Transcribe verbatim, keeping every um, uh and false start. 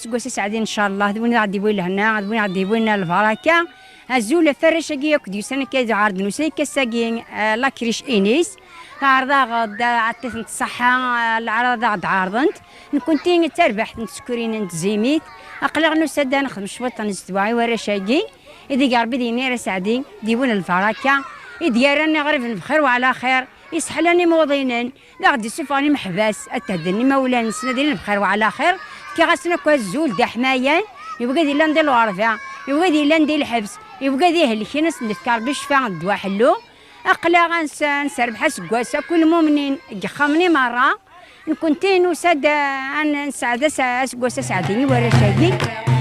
Aseggas aseɛdi, ncallah, d win i ɣ-d-iwin lehna, d win i ɣ-d-iwin lbaraka. Azul ɣef warrac-agi akk d-yusan akka, d ɛerḍen usaykas-agi, eh, lakric inis. Ɛerḍeɣ-d, ɛṭitent ṣṣeḥḥa, eh, leɛraḍ ad ɣ-d-ɛerḍent. Nekkenti d tarbaḥt n tsekrin n tzimit. Aql-aɣ nusa-d ad nexdem cwiṭ n zzedwa i warrac-agi. Ideg Ṛebbi d-yenni ara seɛdi, d-iwin lbaraka, i d-yerran iɣriben bxir wa ɛla xir, iseḥlan imuḍinen, d aɣ-d-issufɣen imeḥbas, ad thedden imawlan-nsen, ad ilin bxir wa ɛla xir. Fkiɣ-asen akk azul d aḥmayan, i wigad yellan di lɣerba, i wigad yellan di lḥebs, i wigad ihelken, ad sen-d-ifk Ṛebbi ccfa d ddwa ḥellu. Aql-aɣ ad nes-, ad nesserbeḥ aseggas akk i lmumnin deg yexxamen-i merra. Nekkenti nusa-d, eh, ad nesɛed as-, aseggas aseɛdi i warrac-agi.